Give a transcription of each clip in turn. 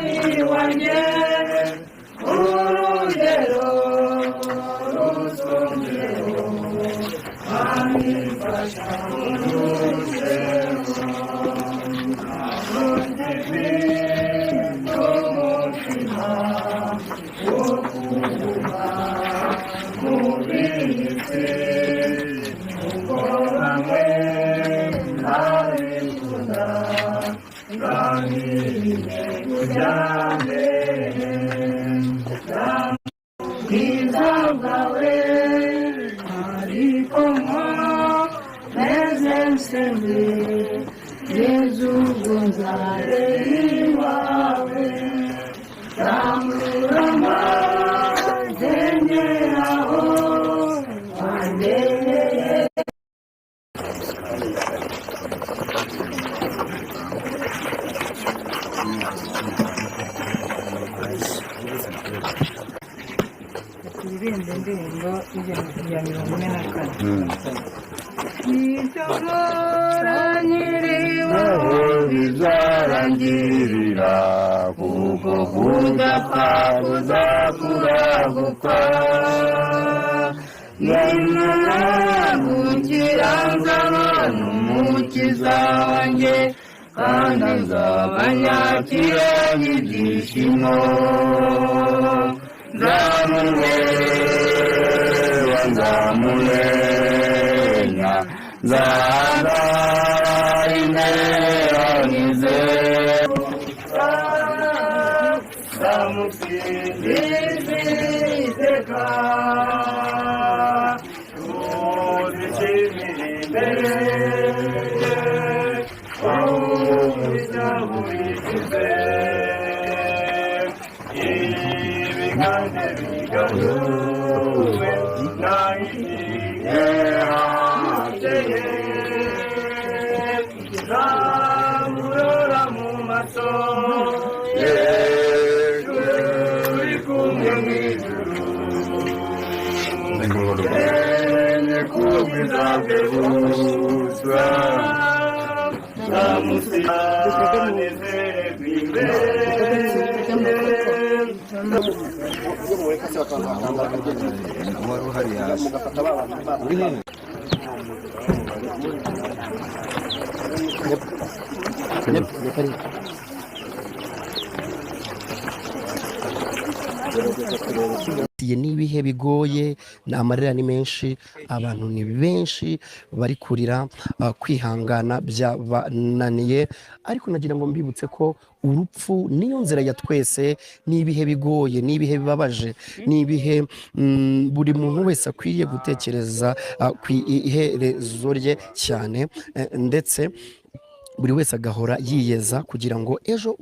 Mwami wanjye, urugero rusumbyeho. Mwami, mfasha urusheho, ntabwo umutima wo kuguma muri iyi si, kuko bamwe ntabikunda. Mwami, kujya mbere bwiza bwawe, ariko nkomeze nsenge Yezu, ubwo nzare iwawe. Tamurama ngenderaho wandereye. Turirimbe indirimbo ya 44. Icyo nkora nkiriho bizarangirira, kuko kudapfa kuzakuragukwa. Nimara gukira nzabona Umukiza wanjye, kandi nzaba nyakiranye ibyishimo. Nzamureba, nzamumenya, nzaza imbere. Nzamusingiza iteka, tuzishimire imbere ye, wawumuriza burigize ibiganza bigaruwe nayigiye. Nzamurora mu maso ye, turi kumwe mu ijuru, enye kubwiza bwe busa. Nzamusinezererwa imbere. Wari uhari hasi uri hehe? Ni ibihe bigoye, ni amarira ni menshi, abantu ni benshi bari kurira, kwihangana byabananiye. Ariko nagira ngo mbibutse ko urupfu niyo nzira ya twese. Ni ibihe bigoye, ni ibihe bibabaje, ni ibihe buri muntu wese akwiriye gutekereza ku iherezo rye cyane, ndetse buri wese agahora yiyeza kugira ngo ejo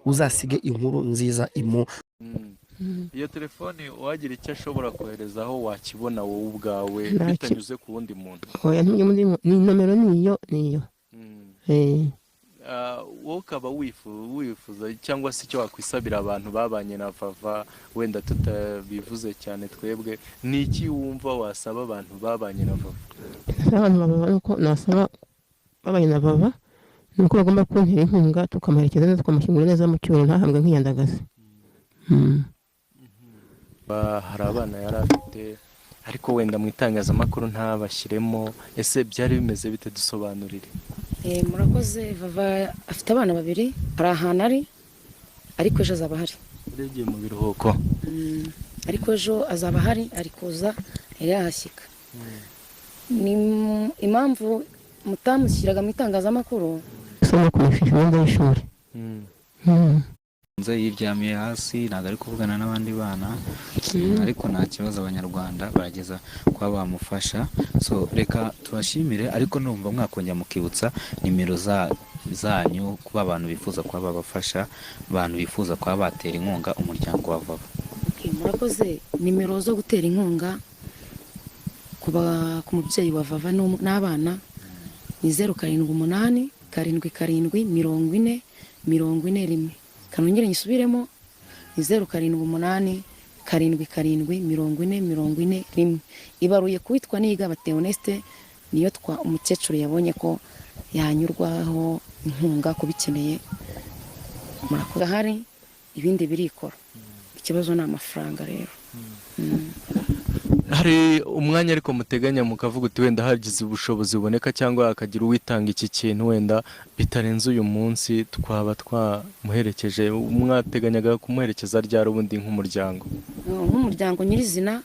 uzasige inkuru nziza imu Iyo telefoni, uwagira icyo ashobora koherezaho, wakibona wowe ubwawe Ntacyo. bitanyuze ku wundi muntu? Oya, ntumye muri ni nomero, niyo niyo. Wowe ukaba wifuza cyangwa se icyo wakwisabira abantu babanye na Vava, wenda tutabivuze cyane twebwe, ni iki wumva wasaba abantu babanye na Vava? Abantu baba nuko nasaba babanye na Vava ni uko bagomba kuntera inkunga, tukamuherekeza neza, tukamushyingura neza mu cyubahiro, ntahambwe nk'iyandagazi. Hari abana yari afite, ariko wenda mu itangazamakuru ntabashyiremo. Ese byari bimeze bite? Dusobanurire. Murakoze. Vava afite abana babiri. Hari ahantu ari, ariko ejo azaba ahari. Yari yagiye mu biruhuko. Ariko ejo azaba ahari, ari kuza, yari yahashyika. Ni impamvu mutamushyiraga mu itangazamakuru. Usanga kumwishyura imyenda y'ishuri. Nze yiryamiye hasi, ntabwo ari kuvugana n'abandi bana, ariko nta kibazo, Abanyarwanda barageza kuba bamufasha. So reka tubashimire, ariko numva mwakongera mukibutsa nimero zanyu kuba abantu bifuza kuba babafasha, abantu bifuza kuba batera inkunga umuryango wa Vava. Okay, murakoze. Nimero zo gutera inkunga ku mubyeyi wa Vava n'abana ni 0787740401. Kanongere nyisubiremo: ni 0787740401. Ibaruye kuwitwa Niyigaba Theoneste. Niyo twa umukecuru yabonye ko yanyurwaho inkunga kubikeneye. Murakoze. Ahari ibindi birikora, ikibazo ni amafaranga rero. Hari umwanya ariko muteganya mukavuga uti wenda hagize ubushobozi buboneka cyangwa hakagira uwitanga iki kintu, wenda bitarenze uyu munsi twaba twamuherekeje? Mwateganyaga kumuherekeza ryari ubundi nk'umuryango? Nk'umuryango nyirizina.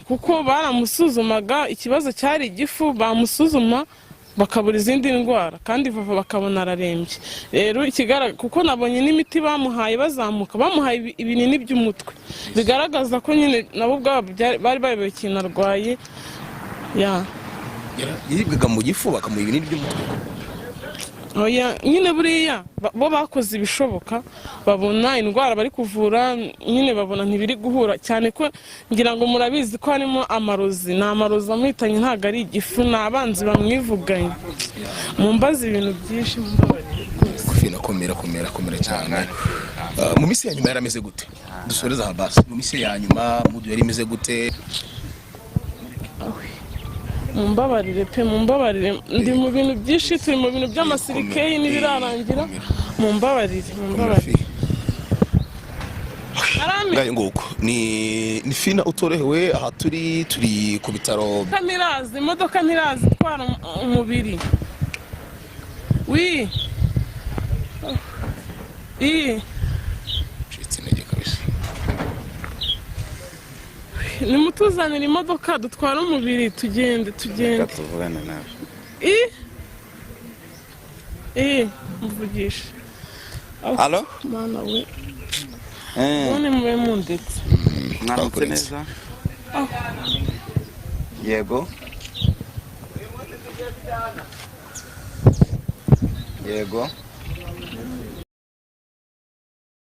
Kuko baramusuzumaga, ikibazo cyari igifu, bamusuzuma bakabura izindi ndwara, kandi Vava bakabona ararembye. Rero ikigaragara, kuko nabonye n'imiti bamuhaye bazamuka, bamuhaye ibinini by'umutwe, bigaragaza ko nyine nabo ubwabo bari bayobewe ikintu arwaye ya. Yiribwaga mu gifu, bakamuha ibinini by'umutwe? Oya, nyine buriya bo bakoze ibishoboka, babona indwara bari kuvura, nyine babona ntibiri guhura cyane, ko ngira ngo murabizi ko harimo amarozi. Ni amarozi amuhitanye, ntabwo ari igifu, ni abanzi bamwivuganye. Mumbaze ibintu byinshi, mumbabarire rwose. Kofi, komera, komera, komera cyane. Mu minsi ya nyuma yari ameze gute? Dusoreze aha basi. Mu minsi ya nyuma mudu yari imeze gute? Mumbabarire pe, mumbabarire, ndi mu bintu byinshi, turi mu bintu by'amasirikeyi n'ibirarangira. Mumbabarire, mumbabarire. Arame. Ngayo nguko ni Fina utorohewe. Aha turi ku bitaro. Imodoka ntiraza, imodoka ntiraza itwara umubiri wi i. Ncitse intege kabisa. Nimutuzanire imodoka dutwara umubiri, tugende, tugende. Tuvugane nawe. I muvugishe. Alo? Mana we! None mube mundetse. Mwaramutse neza. Yego, yego.